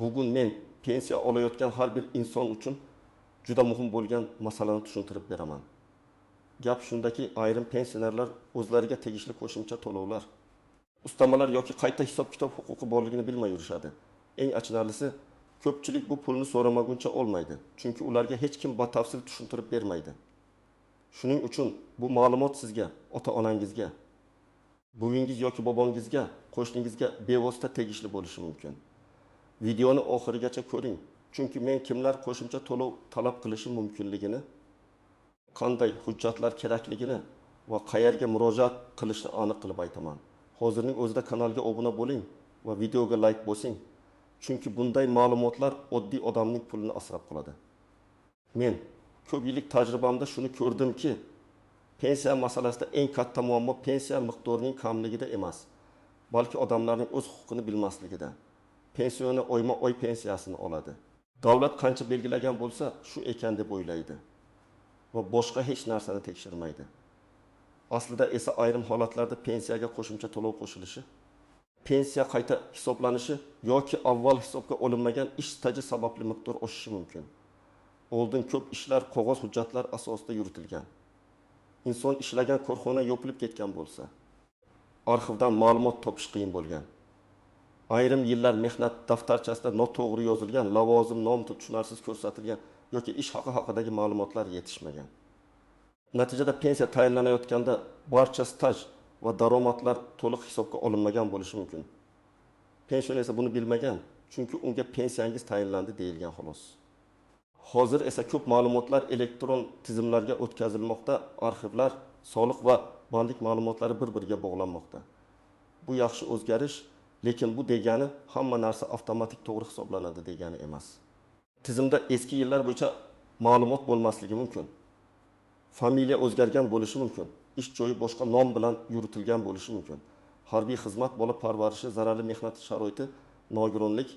Bugun men pensiya olayotgan har bir inson uchun juda muhim bo'lgan masalani tushuntirib beraman. Gap shundaki, ayrim pensionerlar o'zlariga tegishli qo'shimcha to'lovlar, ustamalar yoki qayta hisob-kitob huquqi borligini bilmay yurishadi. Eng achinarlisi, ko'pchilik bu pulni so'ramaguncha olmaydi, chunki ularga hech kim batafsil tushuntirib bermaydi. Shuning uchun bu ma'lumot sizga, ota-onangizga, buvingiz yoki bobongizga, qo'shningizga bevosita tegishli bo'lishi mumkin. Videoni oxirigacha ko'ring, chunki men kimlar qo'shimcha to'lov talab qilishi mumkinligini, qanday hujjatlar kerakligini va qayerga murojaat qilishni aniq qilib aytaman. Hozirning o'zida kanalga obuna bo'ling va videoga like bosing, chunki bunday ma'lumotlar oddiy odamning pulini asrab qoladi. Men ko'p yillik tajribamda shuni ko'rdimki, pensiya masalasida eng katta muammo pensiya miqdorining kamligida emas, balki odamlarning o'z huquqini bilmasligida. Pensioner oyma-oy pensiyasini oladi. Davlat qancha belgilagan bo'lsa, shu ekan deb o'ylaydi va boshqa hech narsani tekshirmaydi. Aslida esa ayrim holatlarda pensiyaga qo'shimcha to'lov qo'shilishi, pensiya qayta hisoblanishi yoki avval hisobga olinmagan ish staji sababli miqdor oshishi mumkin. Oldin ko'p ishlar qog'oz hujjatlar asosida yuritilgan. Inson ishlagan korxona yopilib ketgan bo'lsa, arxivdan ma'lumot topish qiyin bo'lgan. Ayrim yillar mehnat daftarchasida noto'g'ri yozilgan, lavozim nom tushunarsiz ko'rsatilgan yoki ish haqi haqidagi ma'lumotlar yetishmagan. Natijada pensiya tayinlanayotganda barcha staj va daromadlar to'liq hisobga olinmagan bo'lishi mumkin. Pensioner esa buni bilmagan, chunki unga pensiyangiz tayinlandi deyilgan xolos. Hozir esa ko'p ma'lumotlar elektron tizimlarga o'tkazilmoqda, arxivlar, soliq va bandlik ma'lumotlari bir-biriga bog'lanmoqda. Bu yaxshi o'zgarish, lekin bu degani hamma narsa avtomatik to'g'ri hisoblanadi degani emas. Tizimda eski yillar bo'yicha ma'lumot bo'lmasligi mumkin. Familiya o'zgargan bo'lishi mumkin. Ish joyi boshqa nom bilan yuritilgan bo'lishi mumkin. Harbiy xizmat, bola parvarishi, zararli mehnat sharoiti, nogironlik,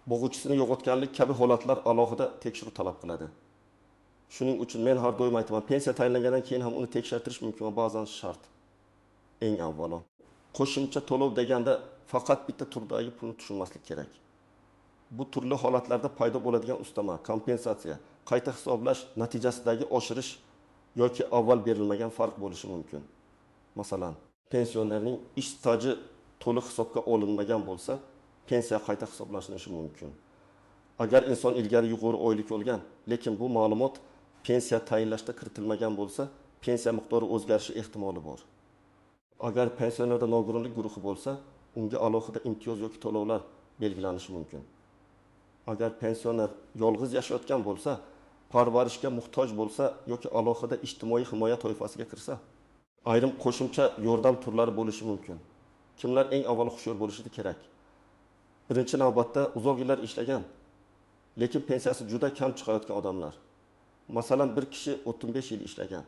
bo'g'uvchisini yo'qotganlik kabi holatlar alohida tekshiruv talab qiladi. Shuning uchun men har doim aytaman, pensiya tayinlangandan keyin ham uni tekshirtirish mumkin va ba'zan shart. Eng avvalo, qo'shimcha to'lov deganda faqat bitta turdagi pulni tushunmaslik kerak. Bu turli holatlarda paydo bo'ladigan ustama, kompensatsiya, qayta hisoblash natijasidagi oshirish yoki avval berilmagan farq bo'lishi mumkin. Masalan, pensionerning ish staji to'liq hisobga olinmagan bo'lsa, pensiya qayta hisoblanishi mumkin. Agar inson ilgari yuqori oylik olgan, lekin bu ma'lumot pensiya tayinlashda kiritilmagan bo'lsa, pensiya miqdori o'zgarishi ehtimoli bor. Agar pensionerda nogironlik guruhi bo'lsa, unga alohida imtiyoz yoki to'lovlar belgilanishi mumkin. Agar pensioner yolg'iz yashayotgan bo'lsa, parvarishga muhtoj bo'lsa yoki alohida ijtimoiy himoya toifasiga kirsa, ayrim qo'shimcha yordam turlari bo'lishi mumkin. Kimlar eng avval hushyor bo'lishi kerak? Birinchi navbatda uzoq yillar ishlagan, lekin pensiyasi juda kam chiqayotgan odamlar. Masalan, bir kishi 35 yil ishlagan,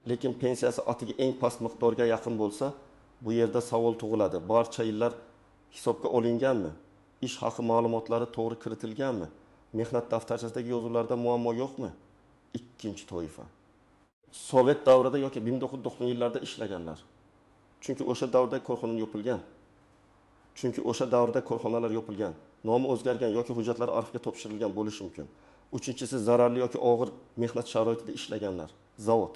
lekin pensiyasi atigi eng past miqdorga yaqin bo'lsa, bu yerda savol tug'iladi. Barcha yillar hisobga olinganmi? Ish haqi ma'lumotlari to'g'ri kiritilganmi? Mehnat daftarchasidagi yozuvlarda muammo yo'qmi? Ikkinchi toifa. Sovet davrida yoki 1990-yillarda ishlaganlar. Chunki o'sha davrda korxona yopilgan. Chunki o'sha davrda korxonalar yopilgan, nomi o'zgargan yoki hujjatlar arxivga topshirilgan bo'lishi mumkin. Uchinchisi, zararli yoki og'ir mehnat sharoitida ishlaganlar. Zavod,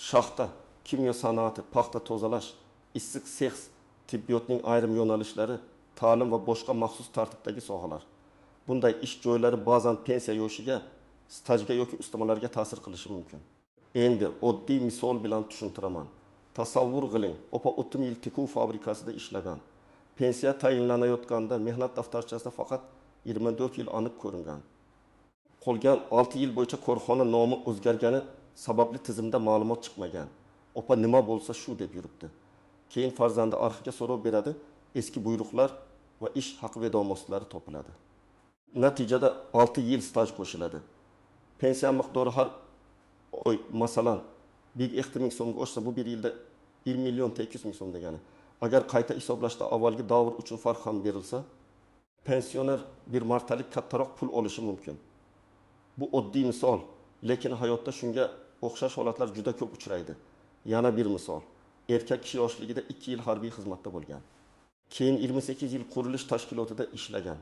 shaxta, kimyo sanoati, paxta tozalash, issiq sex, tibbiyotning ayrim yo'nalishlari, ta'lim va boshqa maxsus tartibdagi sohalar. Bunday ish joylari ba'zan pensiya yoshiga, stajga yoki ustamalarga ta'sir qilishi mumkin. Endi oddiy misol bilan tushuntiraman. Tasavvur qiling, opa 30 yil tikuv fabrikasida ishlagan. Pensiya tayinlanayotganda mehnat daftarchasida faqat 24 yil aniq ko'ringan. Qolgan 6 yil bo'yicha korxona nomi o'zgargani sababli tizimda ma'lumot chiqmagan. Opa nima bo'lsa shu deb yuribdi. Keyin farzandi arxivga so'rov beradi, eski buyruqlar va ish haqi vedomoslari topiladi. Natijada 6 yil staj qo'shiladi. Pensiya miqdori har oy, masalan, 1 ming so'mga oshsa, bu bir yilda 1 million 800 ming so'm degani. Agar qayta hisoblashda avvalgi davr uchun farq ham berilsa, pensioner bir martalik kattaroq pul olishi mumkin. Bu oddiy misol, lekin hayotda shunga o'xshash holatlar juda ko'p uchraydi. Yana bir misol. Erkak kishi yoshligida 2 yil harbiy xizmatda bo'lgan. Keyin 28 yil qurilish tashkilotida ishlagan.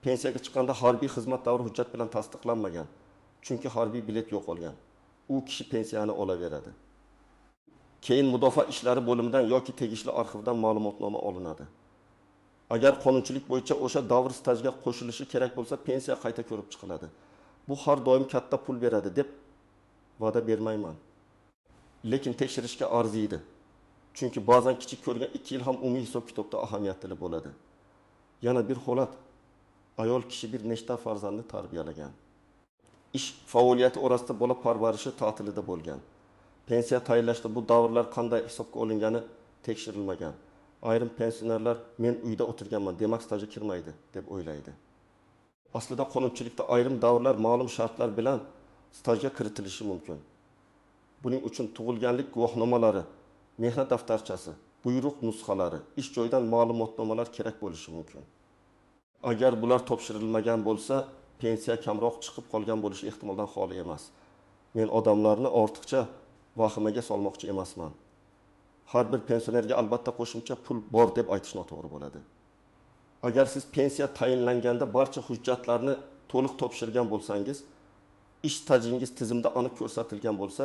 Pensiyaga chiqqanda harbiy xizmat davri hujjat bilan tasdiqlanmagan, chunki harbiy bilet yo'qolgan. U kishi pensiyani olaveradi. Keyin mudofaa ishlari bo'limidan yoki tegishli arxivdan ma'lumotnoma olinadi. Agar qonunchilik bo'yicha o'sha davr stajga qo'shilishi kerak bo'lsa, pensiya qayta ko'rib chiqiladi. Bu har doim katta pul beradi deb va'da bermayman. Lekin tekshirishga arziydi. Chunki ba'zan kichik ko'rgan 2 yil ham umumiy hisob-kitobda ahamiyatli bo'ladi. Yana bir holat, ayol kishi bir nechta farzandni tarbiyalagan. Ish faoliyati orasida bola parvarishi ta'tilida bo'lgan. Pensiya tayinlashda bu davrlar qanday hisobga olingani tekshirilmagan. Ayrim pensionerlar men uyda o'tirganman, demak stajga kirmaydi deb o'ylaydi. Aslida qonunchilikda ayrim davrlar ma'lum shartlar bilan stajga kiritilishi mumkin. Buning uchun tug'ilganlik guvohnomalari, mehnat daftarchasi, buyruq nusxalari, ish joyidan ma'lumotnomalar kerak bo'lishi mumkin. Agar bular topshirilmagan bo'lsa, pensiya kamroq chiqib qolgan bo'lishi ehtimoldan xoli emas. Men odamlarni ortiqcha vahimaga solmoqchi emasman. Har bir pensionerga albatta qo'shimcha pul bor deb aytish noto'g'ri bo'ladi. Agar siz pensiya tayinlanganda barcha hujjatlarni to'liq topshirgan bo'lsangiz, ish stajingiz tizimda aniq ko'rsatilgan bo'lsa,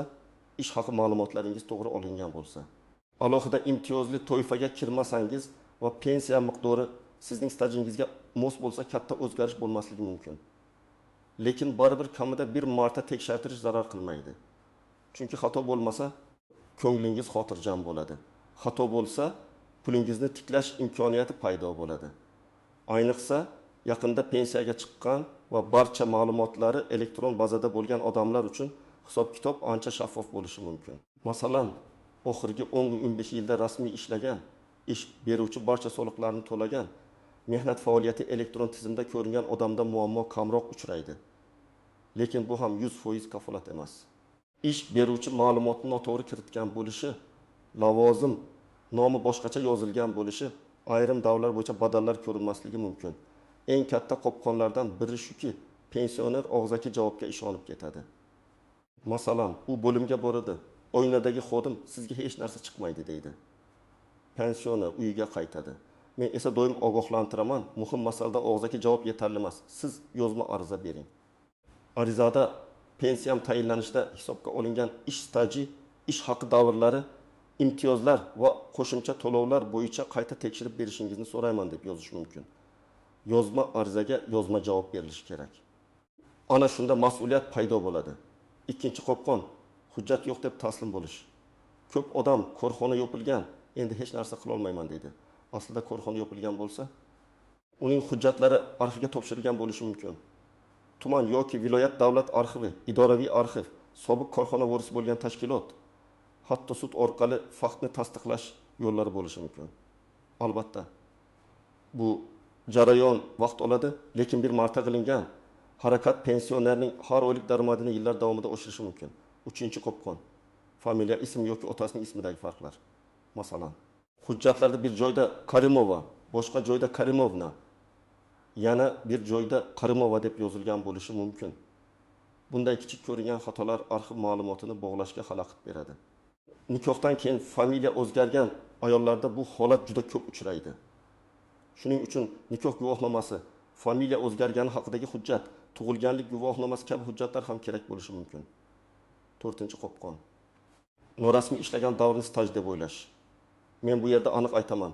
ish haqi ma'lumotlaringiz to'g'ri olingan bo'lsa, alohida imtiyozli toifaga kirmasangiz va pensiya miqdori sizning stajingizga mos bo'lsa, katta o'zgarish bo'lmasligi mumkin. Lekin baribir kamida bir marta tekshirtirish zarar qilmaydi. Chunki xato bo'lmasa, ko'nglingiz xotirjam bo'ladi. Xato bo'lsa, pulingizni tiklash imkoniyati paydo bo'ladi. Ayniqsa, yaqinda pensiyaga chiqqan va barcha ma'lumotlari elektron bazada bo'lgan odamlar uchun hisob-kitob ancha shaffof bo'lishi mumkin. Masalan, oxirgi 10-15 yilda rasmiy ishlagan, ish beruvchi barcha soliqlarni to'lagan, mehnat faoliyati elektron tizimda ko'ringan odamda muammo kamroq uchraydi. Lekin bu ham 100% kafolat emas. Ish beruvchi ma'lumotni noto'g'ri kiritgan bo'lishi, lavozim nomi boshqacha yozilgan bo'lishi, ayrim davrlar bo'yicha badallar ko'rinmasligi mumkin. Eng katta qopqonlardan biri shuki, pensioner og'zaki javobga ishonib ketadi. Masalan, u bo'limga boradi, oynadagi xodim sizga hech narsa chiqmaydi deydi. Pensioner uyiga qaytadi. Men esa doim ogohlantiraman, muhim masalada og'zaki javob yetarli emas. Siz yozma ariza bering. Arizada pensiyam tayinlanishda hisobga olingan ish staji, ish haqi davrlari, imtiyozlar va qo'shimcha to'lovlar bo'yicha qayta tekshirib berishingizni so'rayman deb yozish mumkin. Yozma arizaga yozma javob berilishi kerak. Ana shunda mas'uliyat paydo bo'ladi. Ikkinchi qopqon, hujjat yo'q deb taslim bo'lish. Ko'p odam korxona yopilgan, endi hech narsa qila olmayman deydi. Aslida korxona yopilgan bo'lsa, uning hujjatlari arxivga topshirilgan bo'lishi mumkin. Tuman yoki viloyat davlat arxivi, idoraviy arxiv, sobiq korxona vorisi bo'lgan tashkilot, hatto sud orqali faktni tasdiqlash yo'llari bo'lishi mumkin. Albatta, bu jarayon vaqt oladi, lekin bir marta qilingan harakat pensionerning har oylik daromadini yillar davomida oshirishi mumkin. Uchinchi qopqon, familiya ismi yoki otasining ismidagi farqlar. Masalan, hujjatlarda bir joyda Karimova, boshqa joyda Karimovna, yana bir joyda Karimova deb yozilgan bo'lishi mumkin. Bunday kichik ko'ringan xatolar arxiv ma'lumotini bog'lashga xalaqit beradi. Nikohdan keyin familiya o'zgargan ayollarda bu holat juda ko'p uchraydi. Shuning uchun nikoh guvohnomasi, familiya o'zgargani haqidagi hujjat, tug'ilganlik guvohnomasi kabi hujjatlar ham kerak bo'lishi mumkin. To'rtinchi qopqon, norasmiy ishlagan davrni staj deb o'ylash. Men bu yerda aniq aytaman.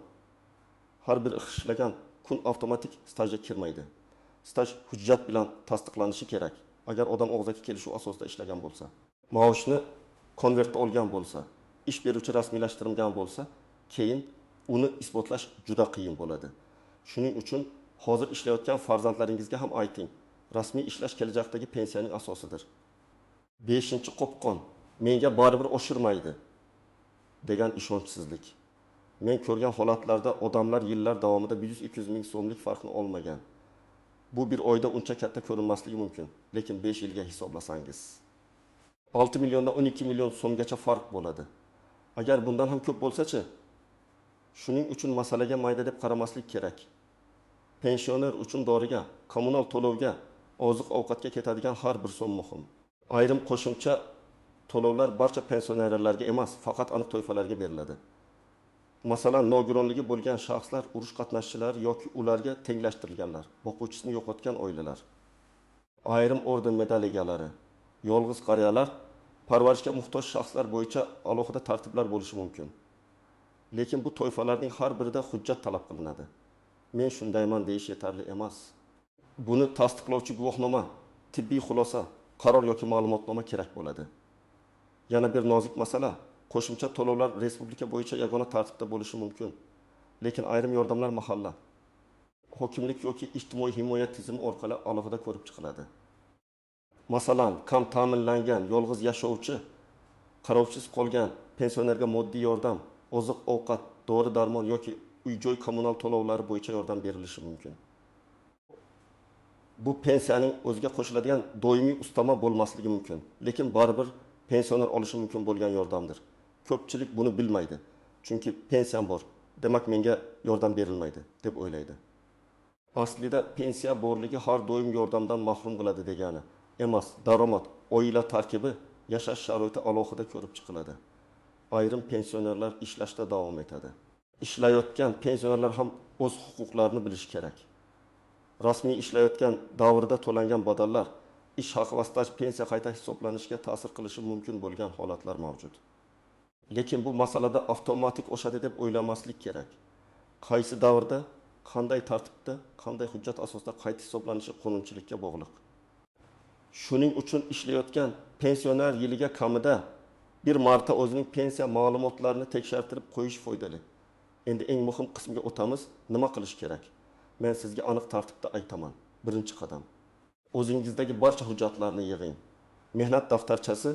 Har bir ishlagan kun avtomatik stajga kirmaydi. Staj hujjat bilan tasdiqlanishi kerak. Agar odam og'zaki kelishuv asosida ishlagan bo'lsa, maoshni konvertda olgan bo'lsa, ish beruvchi rasmiylashtirilgan bo'lsa, keyin uni isbotlash juda qiyin bo'ladi. Shuning uchun hozir ishlayotgan farzandlaringizga ham ayting. Rasmiy ishlash kelajakdagi pensiyaning asosidir. Beshinchi qopqon, menga baribir oshirmaydi degan ishonchsizlik. Men ko'rgan holatlarda odamlar yillar davomida 100-200 ming so'mlik farqni olmagan. Bu bir oyda uncha katta ko'rinmasligi mumkin, lekin 5 yilga hisoblasangiz 6 milliondan 12 million so'mgacha farq bo'ladi. Agar bundan ham ko'p bo'lsa-chi? Shuning uchun masalaga mayda deb qaramaslik kerak. Pensioner uchun doriga, kommunal to'lovga, oziq-ovqatga ketadigan har bir so'm muhim. Ayrim qo'shimcha to'lovlar barcha pensionerlarga emas, faqat aniq toifalarga beriladi. Masalan, nogironligi bo'lgan shaxslar, urush qatnashchilari yoki ularga tenglashtirilganlar, boquvchisini yo'qotgan oilalar, ayrim orden medal egalari, yolg'iz qariyalar, parvarishga muhtoj shaxslar bo'yicha alohida tartiblar bo'lishi mumkin. Lekin bu toifalarning har birida hujjat talab qilinadi. Men shundayman deyish yetarli emas. Buni tasdiqlovchi guvohnoma, tibbiy xulosa, qaror yoki ma'lumotnoma kerak bo'ladi. Yana bir nozik masala, qo'shimcha to'lovlar respublika bo'yicha yagona tartibda bo'lishi mumkin. Lekin ayrim yordamlar mahalla, hokimlik yoki ijtimoiy himoya tizimi orqali alohida ko'rib chiqiladi. Masalan, kam ta'minlangan, yolg'iz yashovchi, qarovsiz qolgan pensionerga moddiy yordam, oziq-ovqat, dori-darmon yoki uy-joy kommunal to'lovlari bo'yicha yordam berilishi mumkin. Bu pensiyaning o'ziga qo'shiladigan doimiy ustama bo'lmasligi mumkin, lekin baribir pensioner olishi mumkin bo'lgan yordamdir. Ko'pchilik buni bilmaydi. Chunki pensiyam bor, demak menga yordam berilmaydi deb o'ylaydi. Aslida pensiya borligi har doim yordamdan mahrum qiladi degani emas. Daromad, oila tarkibi, yashash sharoiti alohida ko'rib chiqiladi. Ayrim pensionerlar ishlashda davom etadi. Ishlayotgan pensionerlar ham o'z huquqlarini bilishi kerak. Rasmiy ishlayotgan davrida to'langan badallar, ish haqi va staj pensiya qayta hisoblanishiga ta'sir qilishi mumkin bo'lgan holatlar mavjud. Lekin bu masalada avtomatik oshadi deb o'ylamaslik kerak. Qaysi davrda, qanday tartibda, qanday hujjat asosida qayta hisoblanishi qonunchilikka bog'liq. Shuning uchun ishlayotgan pensioner yiliga kamida bir marta o'zining pensiya ma'lumotlarini tekshirtirib qo'yish foydali. Endi eng muhim qismga o'tamiz, nima qilish kerak? Men sizga aniq tartibda aytaman. Birinchi qadam. O'zingizdagi barcha hujjatlarni yig'ing. Mehnat daftarchasi,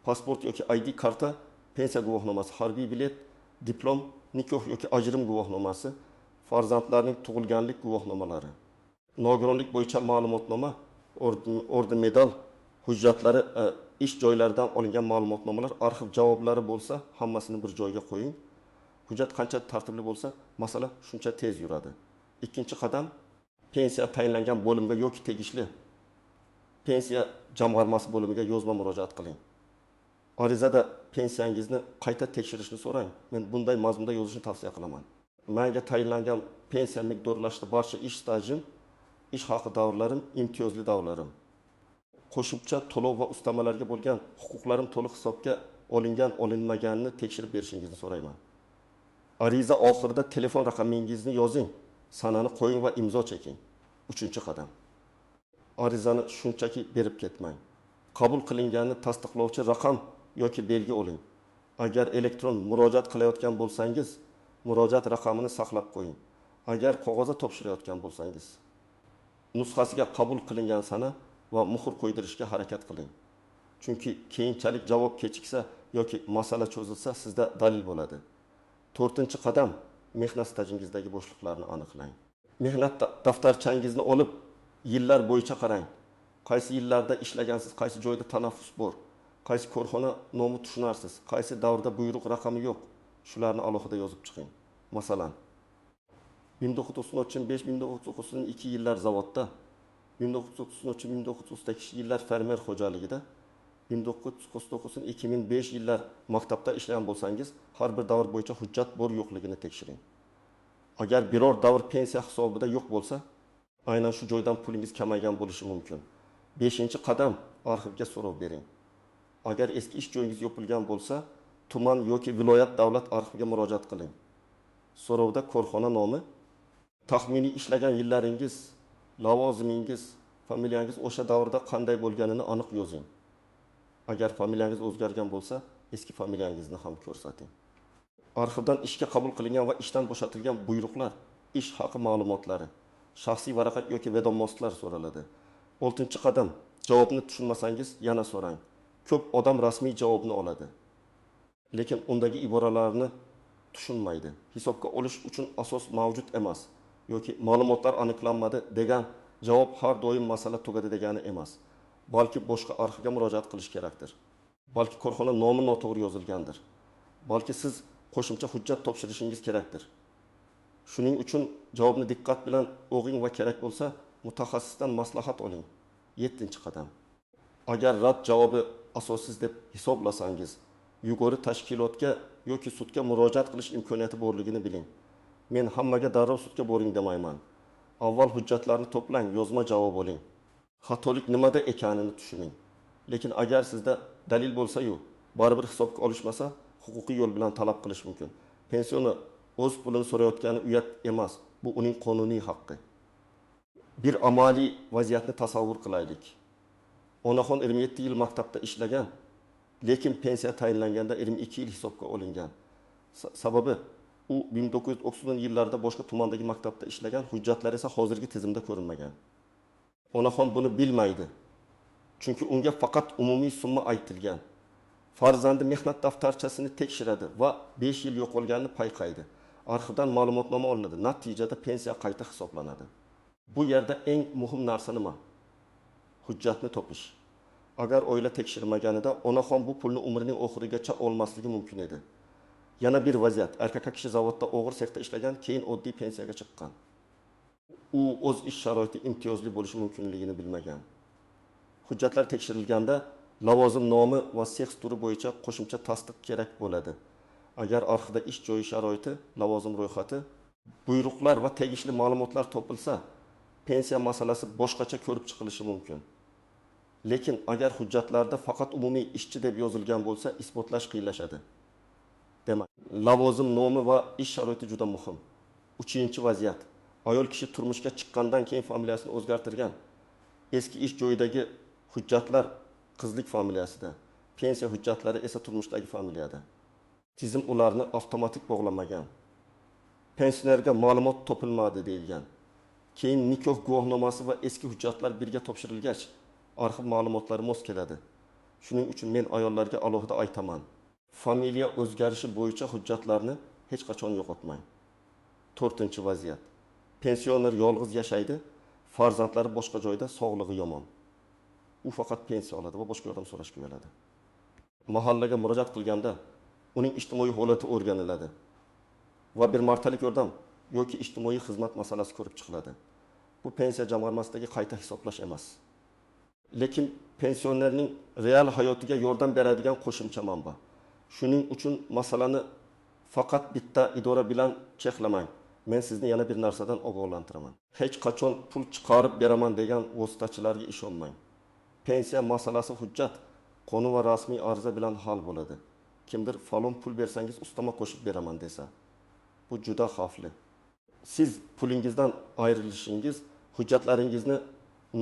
pasport yoki ID karta, pensiya guvohnomasi, harbiy bilet, diplom, nikoh yoki ajrim guvohnomasi, farzandlarning tug'ilganlik guvohnomalari, nogironlik bo'yicha ma'lumotnoma, orden medal hujjatlari, ish joylaridan olingan ma'lumotnomalar, arxiv javoblari bo'lsa, hammasini bir joyga qo'ying. Hujjat qancha tartibli bo'lsa, masala shuncha tez yuradi. Ikkinchi qadam, pensiya tayinlangan bo'limga yoki tegishli pensiya jamg'armasi bo'limiga yozma murojaat qiling. Arizada pensiyangizni qayta tekshirishni so'rang. Men bunday mazmunda yozishni tavsiya qilaman. Menga tayinlangan pensiya miqdorlashda barcha ish stajim, ish haqi davrlarim, imtiyozli davrlarim, qo'shimcha to'lov va ustamalarga bo'lgan huquqlarim to'liq hisobga olingan, olinmaganini tekshirib berishingizni so'rayman. Ariza oxirida telefon raqamingizni yozing, sanani qo'ying va imzo cheking. Uchinchi qadam. Arizani shunchaki berib ketmang. Qabul qilinganini tasdiqlovchi raqam yoki belgi oling. Agar elektron murojaat qilayotgan bo'lsangiz, murojaat raqamini saqlab qo'ying. Agar qog'ozda topshirayotgan bo'lsangiz, nusxasiga qabul qilingan sana va muhr qo'ydirishga harakat qiling. Chunki keyinchalik javob kechiksa yoki masala cho'zilsa, sizda dalil bo'ladi. To'rtinchi qadam, mehnat stajingizdagi bo'shliqlarni aniqlang. Mehnat daftarchangizni olib, yillar bo'yicha qarang. Qaysi yillarda ishlagansiz, qaysi joyda tanaffus bor, qaysi korxona nomi tushunarsiz, qaysi davrda buyruq raqami yo'q, shularni alohida yozib chiqing. Masalan, 1995-1992 yillar zavodda, 1993-1998 yillar fermer xo'jaligida, 1999-2005 yillar maktabda ishlagan bo'lsangiz, har bir davr bo'yicha hujjat bor yo'qligini tekshiring. Agar biror davr pensiya hisobida yo'q bo'lsa, aynan shu joydan pulingiz kamaygan bo'lishi mumkin. 5-qadam, arxivga so'rov bering. Agar eski ish joyingiz yopilgan bo'lsa, tuman yoki viloyat davlat arxiviga murojaat qiling. So'rovda korxona nomi, taxminiy ishlagan yillaringiz, lavozimingiz, familiyangiz o'sha davrda qanday bo'lganini aniq yozing. Agar familiyangiz o'zgargan bo'lsa, eski familiyangizni ham ko'rsating. Arxivdan ishga qabul qilingan va ishdan bo'shatilgan buyruqlar, ish haqi ma'lumotlari, shaxsiy varaqa yoki vedomostlar so'raladi. 6-qadam, javobni tushunmasangiz yana so'rang. Ko'p odam rasmiy javobni oladi, lekin undagi iboralarni tushunmaydi. Hisobga olish uchun asos mavjud emas yoki ma'lumotlar aniqlanmadi degan javob har doim masala tugadi degani emas. Balki boshqa arxivga murojaat qilish kerakdir. Balki korxona nomi noto'g'ri yozilgandir. Balki siz qo'shimcha hujjat topshirishingiz kerakdir. Shuning uchun javobni diqqat bilan o'qing va kerak bo'lsa mutaxassisdan maslahat oling. 7-qadam. Agar rad javobi asossiz deb hisoblasangiz, Yuqori tashkilotga yoki sudga murojaat qilish imkoniyati borligini biling. Men hammaga darrov sudga boring demayman. Avval hujjatlarni to'plang, yozma javob oling. Xatolik nimada ekanini tushuning. Lekin agar sizda dalil bo'lsa-yu, baribir hisobga olishmasa, huquqiy yo'l bilan talab qilish mumkin. Pensioner o'z pulini so'rayotgani uyat emas, bu uning qonuniy haqqi. Bir amaliy vaziyatni tasavvur qilaylik. Onaxon 27 yil maktabda ishlagan, lekin pensiya tayinlanganda 22 yil hisobga olingan. Sababi u 1990-yillarda boshqa tumandagi maktabda ishlagan, hujjatlar esa hozirgi tizimda ko'rinmagan. Onaxon buni bilmaydi. Chunki unga faqat umumiy summa aytilgan. Farzandi mehnat daftarchasini tekshiradi va 5 yil yo'qolganini payqaydi. Arxivdan ma'lumotnoma olinadi. Natijada pensiya qayta hisoblanadi. Bu yerda eng muhim narsa nima? Hujjatni topish. Agar oila tekshirmaganida onaxon bu pulni umrining oxirigacha olmasligi mumkin edi. Yana bir vaziyat. Erkak kishi zavodda og'ir sexda ishlagan, keyin oddiy pensiyaga chiqqan. U o'z ish sharoiti imtiyozli bo'lishi mumkinligini bilmagan. Hujjatlar tekshirilganda lavozim nomi va sex turi bo'yicha qo'shimcha tasdiq kerak bo'ladi. Agar arxivda ish joyi sharoiti, lavozim ro'yxati, buyruqlar va tegishli ma'lumotlar topilsa, pensiya masalasi boshqacha ko'rib chiqilishi mumkin. Lekin agar hujjatlarda faqat umumiy ishchi deb yozilgan bo'lsa, isbotlash qiyinlashadi. Demak, lavozim nomi va ish sharoiti juda muhim. 3-vaziyat. Ayol kishi turmushga chiqqandan keyin familiyasini o'zgartirgan. Eski ish joyidagi hujjatlar qizlik familiyasida, pensiya hujjatlari esa turmushdagi familiyada. Tizim ularni avtomatik bog'lamagan. Pensionerga ma'lumot topilmadi deyilgan. Keyin nikoh guvohnomasi va eski hujjatlar birga topshirilgach, arxiv ma'lumotlari mos keladi. Shuning uchun men ayollarga alohida aytaman. Familiya o'zgarishi bo'yicha hujjatlarni hech qachon yo'qotmang. 4-vaziyat. Pensioner yolg'iz yashaydi, farzandlari boshqa joyda, sog'lig'i yomon. U faqat pensiya oladi va boshqa yordam so'rashga uyaladi. Mahallaga murojaat qilganda uning ijtimoiy holati o'rganiladi va bir martalik yordam yoki ijtimoiy xizmat masalasi ko'rib chiqiladi. Bu pensiya jamg'armasidagi qayta hisoblash emas. Lekin pensionerning real hayotiga yordam beradigan qo'shimcha manba. Shuning uchun masalani faqat bitta idora bilan cheklamang. Men sizni yana bir narsadan ogohlantiraman. Hech qachon pul chiqarib beraman degan vositachilarga ishonmang. Pensiya masalasi hujjat, qonun va rasmiy ariza bilan hal bo'ladi. Kimdir falon pul bersangiz ustama qo'shib beraman desa, bu juda xavfli. Siz pulingizdan ayrilishingiz, hujjatlaringizni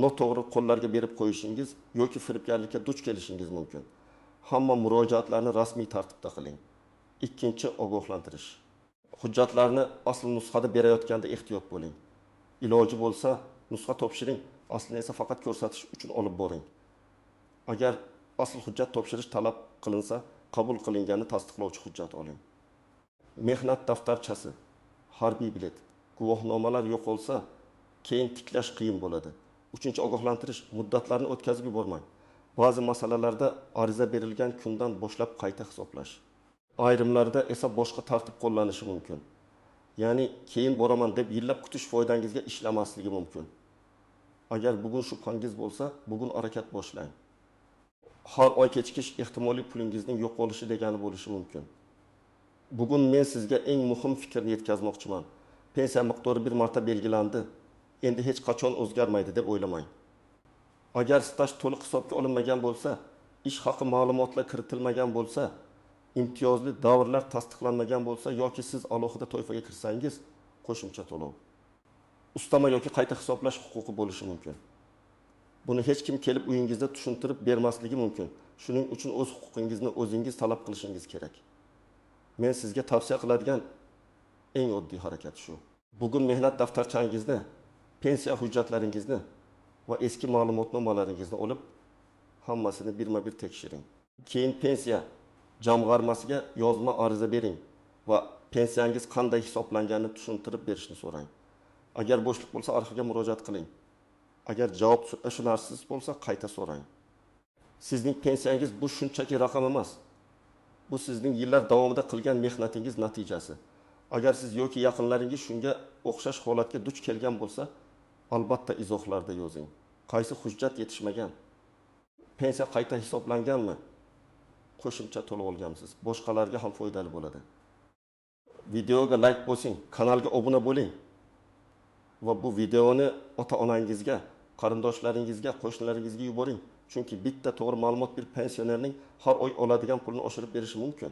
noto'g'ri qo'llarga berib qo'yishingiz yoki firibgarlikka duch kelishingiz mumkin. Hamma murojaatlarni rasmiy tartibda qiling. 2-ogohlantirish. Hujjatlarni asl nusxada berayotganda ehtiyot bo'ling. Iloji bo'lsa nusxa topshiring, aslini esa faqat ko'rsatish uchun olib boring. Agar asl hujjat topshirish talab qilinsa, qabul qilinganini tasdiqlovchi hujjat oling. Mehnat daftarchasi, harbiy bilet, guvohnomalar yo'qolsa, keyin tiklash qiyin bo'ladi. 3-ogohlantirish, muddatlarni o'tkazib yubormang. Ba'zi masalalarda ariza berilgan kundan boshlab qayta hisoblash. Ayrimlarda esa boshqa tartib qo'llanishi mumkin. Ya'ni keyin boraman deb yillab kutish foydangizga ishlamasligi mumkin. Agar bugun shubhangiz bo'lsa, bugun harakat boshlang. Har oy kechikish ehtimoliy pulingizning yo'qolishi degani bo'lishi mumkin. Bugun men sizga eng muhim fikrni yetkazmoqchiman. Pensiya miqdori bir marta belgilandi, endi hech qachon o'zgarmaydi deb o'ylamang. Agar staj to'liq hisobga olinmagan bo'lsa, ish haqi ma'lumotlar kiritilmagan bo'lsa, imtiyozli davrlar tasdiqlanmagan bo'lsa yoki siz alohida toifaga kirsangiz, qo'shimcha to'lov, ustama yoki qayta hisoblash huquqi bo'lishi mumkin. Buni hech kim kelib uyingizda tushuntirib bermasligi mumkin. Shuning uchun o'z huquqingizni o'zingiz talab qilishingiz kerak. Men sizga tavsiya qiladigan eng oddiy harakat shu. Bugun mehnat daftarchangizni, pensiya hujjatlaringizni va eski ma'lumotnomalaringizni olib, hammasini birma-bir tekshiring. Keyin pensiya jamg'armasiga yozma ariza bering va pensiyangiz qanday hisoblanganini tushuntirib berishni so'rang. Agar bo'shliq bo'lsa, arxivga murojaat qiling. Agar javob ishonarsiz bo'lsa, qayta so'rang. Sizning pensiyangiz bu shunchaki raqam emas. Bu sizning yillar davomida qilgan mehnatingiz natijasi. Agar siz yoki yaqinlaringiz shunga o'xshash holatga duch kelgan bo'lsa, albatta izohlarda yozing. Qaysi hujjat yetishmagan? Pensiya qayta hisoblanganmi? qo'shimcha to'lov olganmisiz? Boshqalarga ham foydali bo'ladi. Videoga like bosing, kanalga obuna bo'ling va bu videoni ota-onangizga, qarindoshlaringizga, qo'shnilaringizga yuboring. Chunki bitta to'g'ri ma'lumot bir pensionerning har oy oladigan pulini oshirib berishi mumkin.